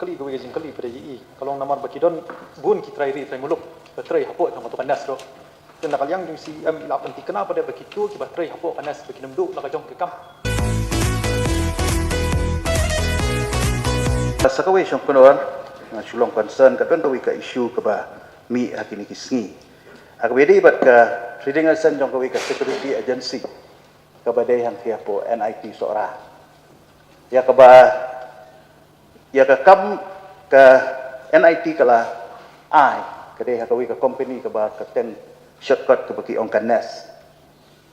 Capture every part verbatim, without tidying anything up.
Kali kawei ka jingkali pat ïa i ka long namar ba ki don bun ki trai ri trai muluk ba trei hapoh jong kato ka NEST ruh. Te na ka liang jong i C E M i la pynthikna pat ba kito kiba trei hapoh ka NEST ba kin ym duh la ka jong ka kam. Sa kawei Shongknor, nga shu long concern ka don kawei ka issue kaba mih ha kine ki sngi. Ha kaba ïadei bad ka trading license jong kawei ka security agency kaba dei hangtei hapoh N I T Sohra. Ïa kaba, ïa ka kam ka N I T ka la ai, ka dei ha kawei ka company kaba kyrteng shortcut kaba ki ong ka NEST.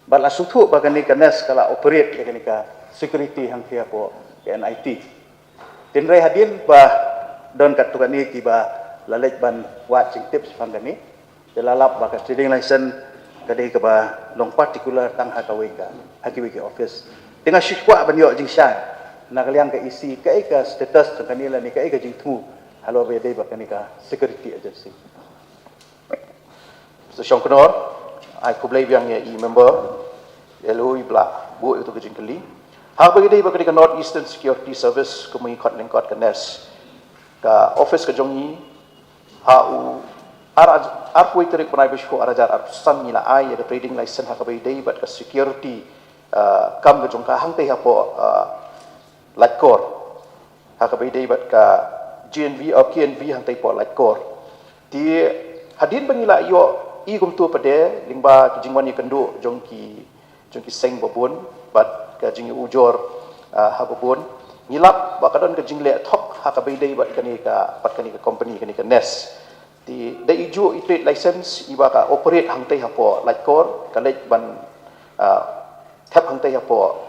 Bad la sngewthuh ba kane ka NEST ka la operate ïa kane ka security hangtei hapoh ka N I T. Hynrei hadien ba don katto katne kiba la leit ban wad jingtip shaphang kane, te la lap ba ka trading license ka dei kaba long particular tang ha kawei ka, ha kiwei ki office. Te nga shu kwah ban ïoh jingshai na ka liang ka E C, kaei ka status jong kane lane kaei ka jingthmu halor ba ïadei bad kane ka security agency. Mister Shongknor, ai khublei biang ïa i member LO i ba la buh ïa kato ka jingkylli. Ha kaba ïadei bad kane ka North Eastern Security Service, kumba ngi khot lyngkot ka NEST, ka office ka jong ngi ha u ar, arphew tarik bnai ba shiphew, ar hajar arphew san, ngi la ai ïa ka trading license ha kaba ïadei bad ka security, ah, kam ka jong ka hangtei hapoh, ah, Laitkor, ha kaba ïadei bad ka G N V, oh, K N V hangtei hapoh Laitkor. Te hadien ba ngi la ïohi kumto pat de lyngba ki jingwan ïakynduh jong ki, jong ki seng babun bad ka jingujor, ah, ha babun, ngi lap ba ka don ka jingleh thok ha kaba ïadei bad kane ka, bad kane ka company, kane ka NEST. Te da i juh i trade license iba ka operate hangtei hapoh Laitkor, ka leit ban, ah, thep hangtei hapoh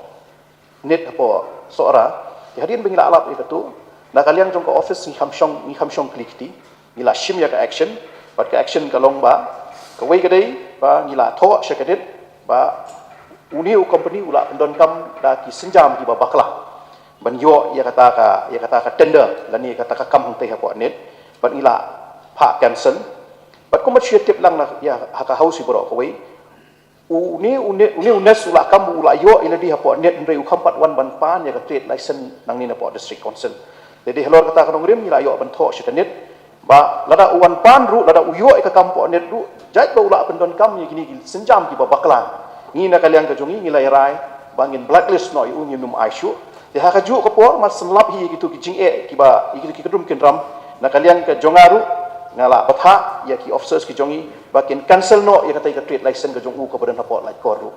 NIT hapoh Sohra. Te hadien ba ngi la lap ïa kato, na ka liang jong ka office ngi kham shong, ngi kham shong kli kti, ngi la shim ïa ka action. Bad ka action ka long ba kawei ka dei ba ngi la thoh sha ka NIT ba une u company u la pyndonkam da ki sienjam kiba bakla ban ïoh ïa kata ka, ïa kata ka tender lane kata ka kam hangtei hapoh NIT, bad ngi la phah cancel. Bad kumba shu tip lang na, ïa, ha ka house baroh kawei, une, une, une u NEST u la kam, u la ïoh ïa lade hapoh NIT, hynrei u kham pat wan ban pan ïa ka trade license nangne napoh District Council. Te dei halor kata ka nongrim ngi la ïoh ban thoh sha ka NIT ba lada u wan pan ruh, lada u ïoh ïa ka kam hapoh NIT ruh, jait ba u la pyndonkam ïa kine ki sienjam kiba bakla, ngi na ka liang ka jong ngi ngi la rai ba ngin blacklist noh ïa u, ngin ym ai shuh. Te ha kajuh ka por, mar shen lap hi ïa kito ki jingeh kiba, ïa kito ki kyndrum kyndram, na ka liang ka jong nga ruh nga la bthah ïa ki officers ki jong ngi ba kin cancel noh ïa katei ka trade license ka jong u kaba don hapoh Laitkor ruh.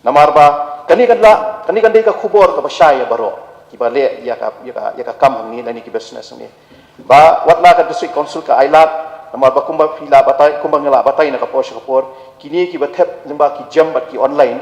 Namar ba kane kan la, kane kan dei ka khubor kaba shai ïa baroh kiba leh ïa ka, ïa ka, ïa ka kam hangne lane ki business hangne, ba wat la ka District Council ka ailad. Namar ba kumba phi la batai, kumba nga la batai na ka por sha ka por, kine kiba thep lyngba ki gem bad ki online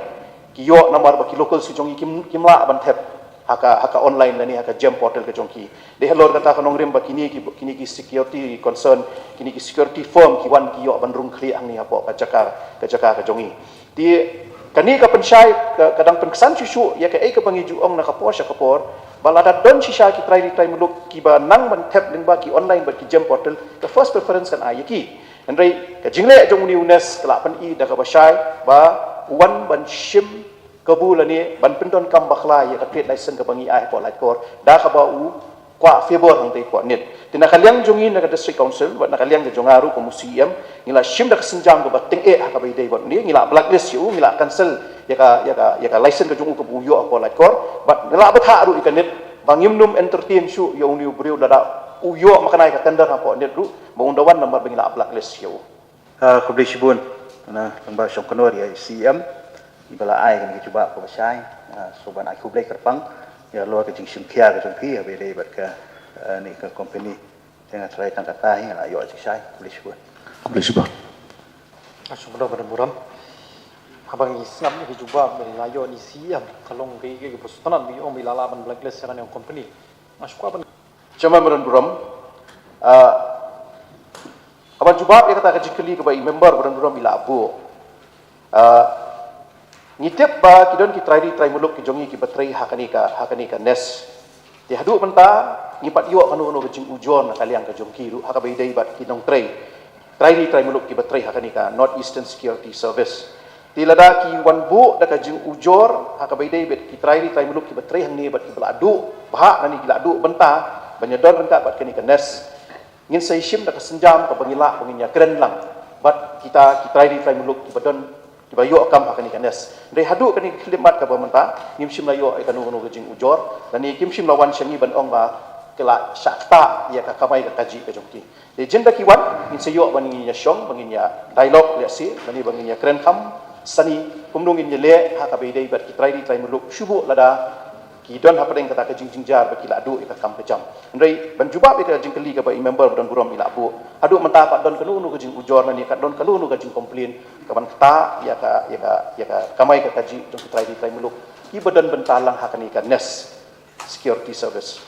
ki ïoh, namar ba ki locals ki jong ngi kim, kim lah ban thep ha ka, ha ka online lane ha ka gem portal ka jong ki. Dei halor kata ka nongrim ba kine ki, kine ki security concern, kine ki security firm ki wan ki ïoh ban rung khlieh hangne hapoh ka jaka, ka jaka ka jong ngi. Te kane ka pynshai ka, ka dang pynksan shuh shuh ïa kaei kaba ngi ju ong na ka por sha ka por, ba lada don shisha ki trai ri trai muluk kiba nang ban thep lyngba ki online bad ki gem portal, ka first preference kan ai ïa ki. Hynrei ka jingleh jong une u NEST ka la pyni da kaba shai ba u wan ban shim kabu lane ban pyndonkam bakla ïa ka trade license kaba ngi ai hapoh Laitkor da kaba u kwah favour hangtei hapoh NIT. Te na ka liang jong ngi na ka District Council bad na ka liang ka jong nga ruh kum u C E M, ngi la shim da ka sienjam kaba tyngeh ha kaba ïadei bad une, ngi la blacklist ïa u, ngi la cancel ïa ka, ïa ka, ïa ka license ka jong u kaba u ïoh hapoh Laitkor, bad ngi la bthah ruh ïa ka NIT ba ngim nym entertain shuh ïa une u briew lada u ïoh makna ïa ka tender hapoh NIT ruh, ba un da wan, namar ba ngi la blacklist ïa u. Ah, khublei shibun na Rangbah Shongknor ïa i C E M iba la ai kane ka jubab kaba shai. Ah, so ban ai khublei kyrpang ïa halor ka jingshim khia ka jong phi ha kaba ïadei bad ka, ah, ne ka company. Te nga tharai tang kata hi nga la ïoh jingshai. Khublei shibun. Khublei shibun. Nga shu kynduh ba don burom. Haba ngi sngap ïa ka jubab ba la ïoh na i C E M, ka long kaei kaei kaba sngewtynnat, ba ïoh ba la lah ban blacklist ïa kane ka company. Nga shu kwah ban Chairman ba don burom, ah, haba jubab ïa kata ka jingkylli kaba i member ba don burom i la buh, ah, ngi tip ba ki don ki trai ri trai muluk ki jong ngi kiba trei ha kane ka, ha kane ka NEST. Te haduh mynta ngim pat ïoh kano kano ka jingujor na ka liang ka jong ki ruh ha kaba ïadei bad ki nongtrei, trai ri trai muluk kiba trei ha kane ka North Eastern Security Service. Te lada ki wan buh da ka jingujor ha kaba ïadei bad ki trai ri trai muluk kiba trei hangne bad kiba la duh bha nangne, ki la duh bynta, Ban ïadon ryngkat bad kane ka NEST, ngin sa ïashim da ka sienjam kaba ngi lah ba ngin ïakren lang bad kita ki trai ri trai muluk kiba don, kiba ïoh kam ha kane ka NEST. Hynrei haduh kane ka khyllipmat kaba mynta ngim shym la ïoh ïa kano kano ka jingujor lane kim shym la wan sha ngi ban ong ba ki la shah ktah ïa ka kamai ka kajih ka jong ki. Te jin da ki wan ngin sa ïoh ba ngin ïashong, ba ngin ïa dialogue lehse lane ba ngin ïakren kham sani kumno ngin ïaleh ha kaba ïadei bad ki trai ri trai muluk shuh lada ki don hapdeng kata ka jingjynjar ba ki la duh ïa ka kam ka jam. Hynrei ban jubab ïa ka jingkylli kaba i member ba don burom i la buh, haduh mynta pat don kano kano ka jingujor lane ka don kano kano ka jingcomplain kaban ktah ïa ka, ïa ka, ïa ka kamai ka kajih jong ki trai ri trai muluk kiba don bynta lang ha kane ka NEST Security Service.